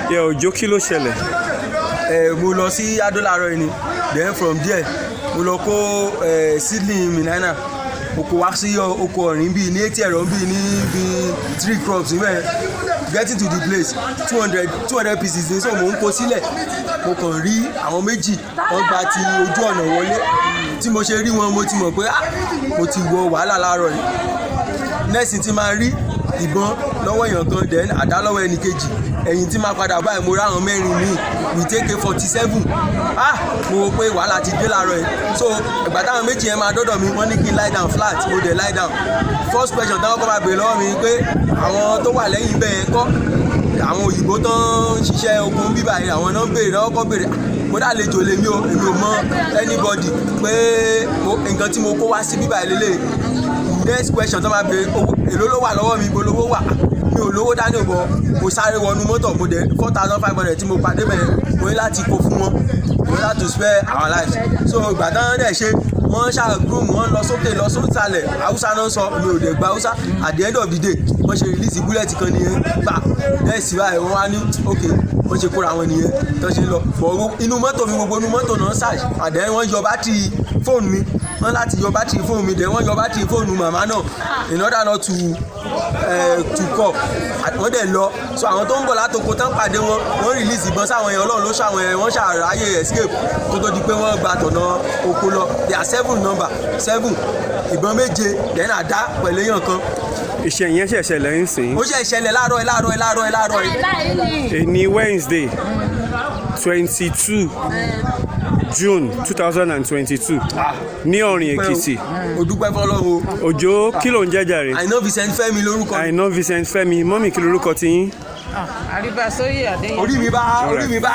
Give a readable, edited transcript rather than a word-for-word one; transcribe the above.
Yẹ Òjó, kí ló ṣẹlẹ̀? Ẹ mo lọ sí Adó láàárọ̀ yìí ni. Then from there, mo lọ kó ẹ seedling banana. Mo kó wá sí oko ọ̀rìn bíi ní etí ẹ̀rọ bíi ní bíi three crops níbẹ̀. Getting to the place, 200 200 pieces ní, so mo ń kó sílẹ̀, mo kàn rí àwọn méjì, wọ́n gba ti ojú ọ̀nà wọlé. Tí mo ṣe rí wọn, mo ti mọ̀ pé, ah, mo ti wọ wàhálà láàárọ̀ yìí. Next tí máa rí, ìbọn lọ́wọ́ èèyàn kan, then àdá lọ́wọ́ ẹnì kejì. Ẹ̀yìn tí máa padà báyìí, mo ráwọn mẹ́rin míì with AK-47. Ah, mo wò pé wàhálà ti dé láàárọ̀ yìí. So ìgbà táwọn méjì yẹn máa dọ́dọ̀ mi, wọ́n ní kí n lie down flat. Mo dẹ̀ lie down. First question táwọn kọ́ máa béèrè lọ́wọ́ mi pé àwọn tó wà lẹ́yìn bẹ́ẹ̀ yẹn kọ́, àwọn òyìnbó tó ń ṣiṣẹ́ ogun bíbà yẹn, àwọn náà ń béèrè náà kọ́ béèrè. Mo dálejò lèmi o, èmi ò mọ anybody, pé nǹkan tí mo kó wá sí bíbà yẹn lélẹ̀. Next question tó máa béèrè, owó èló ló wà lọ́wọ́ mi, ibo lówó wà? Mi ò lówó dání bọ̀. Mo sáré wọnú mọ́tò, mo dẹ̀ 4,500 tí mo pàdé bẹ̀rẹ̀, mo ní láti kó fún wọn in order to spare our lives. So ìgbà táwọn dẹ̀ ṣe, wọ́n ṣáà groom, wọ́n lọ sókè, lọ sósàlẹ̀. Haúsá náà sọ, mi ò dẹ̀ gba Haúsá. At the end of the day, wọ́n ṣe release bullet kan nìyẹn gbà. Next báyìí, wọ́n wá ní ok, wọ́n ṣe kóra wọn nìyẹn tó ṣe lọ bọ̀. Inú mọ́tò mi, gbogbo inú mọ́tò náà search. And then wọ́n yọ bátìrì fóònù mi, wọ́n láti yọ bátìrì fóònù mi, then wọ́n yọ bátìrì fóònù màmá náà in order not to call. Wọ́n dẹ̀ lọ. So àwọn tó ń bọ̀ látoko tán pàdé wọn, wọ́n release ìbọn sáwọn yẹn. Ọlọ́run ló ṣàwọn yẹn, wọ́n ṣàráyè escape kó tó di pé wọ́n gba tọ̀nà oko lọ. They are seven number, seven, ìbọn méje, then àdá pẹ̀lú èèyàn kan. Ìṣẹ̀ yẹn ṣẹ̀ ṣẹlẹ̀ ń sìn? Ó ṣe ìṣẹ̀lẹ̀ láàárọ̀ yìí, láàárọ̀ yìí, láàárọ̀ yìí, láàárọ̀ yìí. Èní Wednesday, 22 June 2022, ní Ọ̀rìn Èkìtì. O dúpẹ́ fọlọ́run o. Òjó, kí ló ń jẹ́ jàre? Àìná Vincent Fẹ́mi lórúkọ mi. Àìná Vincent Fẹ́mi. Mummy, kí lorúkọ tiyín? Àríbá sóyè Adéyẹmí. Orí mi bá, orí mi bá.